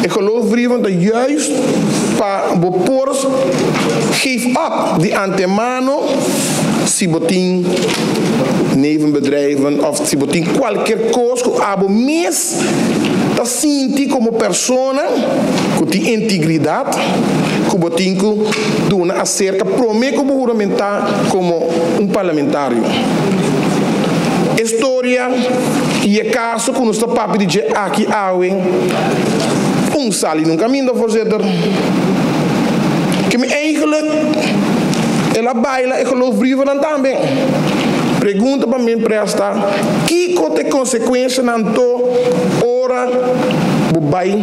E geloofsbrieven ta juist pa bo por geef op di antemano si bo tin nevenbedrijven of si bo tin cualkier cos cu abo mes ta sinti como persona cu tin integridad cu bo tin cu duna acerca prome cu bo huramenta como un parlamentario. E storia y e caso cu nos ta papia di dje aki awe un sali nunca minda, voorzitter. Ke mi eigenlijk el a baila e geloofbrievennan tambe. Pregunta pa mi presta, kiko ta e consecuencianan to ora bo bay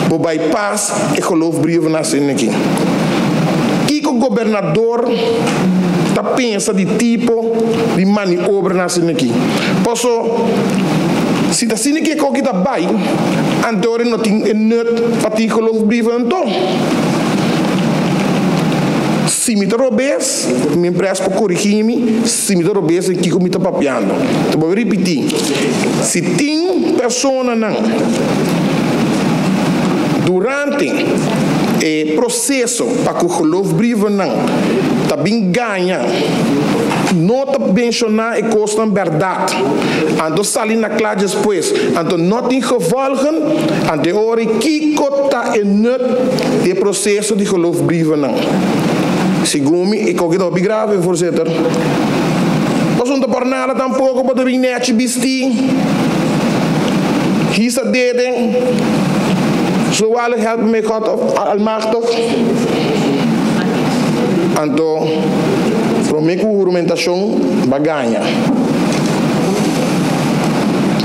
bo bypass e geloofbrievennan asina aki? Kiko gobernador ta pensa di tipo di maniobranan asina aki? Paso si ta asina ki e koki ta bay, anto no tin e nut pa tin geloofbrieven anto. Si mi ta robes, mi pres por corigi mi, si mi ta robes den kico mi ta papiando. Ta bolbe ripiti, si tin personanan durante e proceso pa cu geloofbrievennan ta bin gaña, no ta menciona e cosnan berdad, anto sali na cla despues, anto no tin gevolgen, anto e ora kico ta e nut di e proceso di geloofbrievennan? Segun mi, e koki ta hopi grave, voorzitter. Pasobra no ta por nada tampoco pa ta bin nechi bisti, hisa dede, zo waarlijk help me God of almachtig. Anto, prome cu huramentacion ba gaña.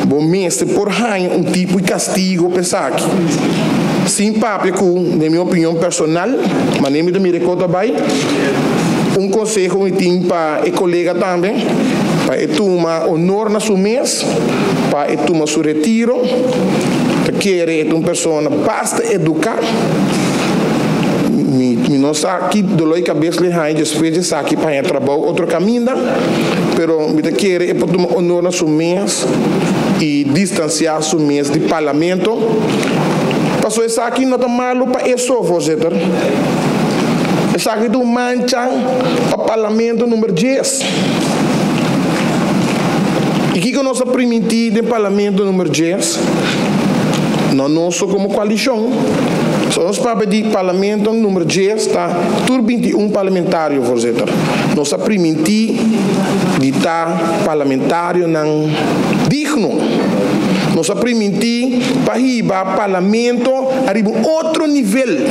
Bo mester por haña un tipo di castigo pa esaki. Sin papia cu, den mi opinion personal, manera mi ta mira e cos ta bay, un conseho mi tin pa e colega tambe, pa e tuma honor na su mes, pa e tuma su retiro, ta kere e ta un persona basta educa, mi mi no sa ki dolor di cabes lo e haña despues di esaki pa haña trabou otro caminda, pero mi ta kere e por tuma honor na su mes y distancia su mes di parlamento. Pasobra esaki no ta malu pa e so, voorzitter. Esaki ta un mancha pa Parlamento number dies. I kiko nos a primintí den Parlamento number dies? No nos so komo koalishon. So nos papia di Parlamento number dies ta tur 21 parlamentario, voorzitter. Nos a primintí di ta parlamentarionan digno. Nos a primintí pa hiba Parlamento ariba un otro nivel.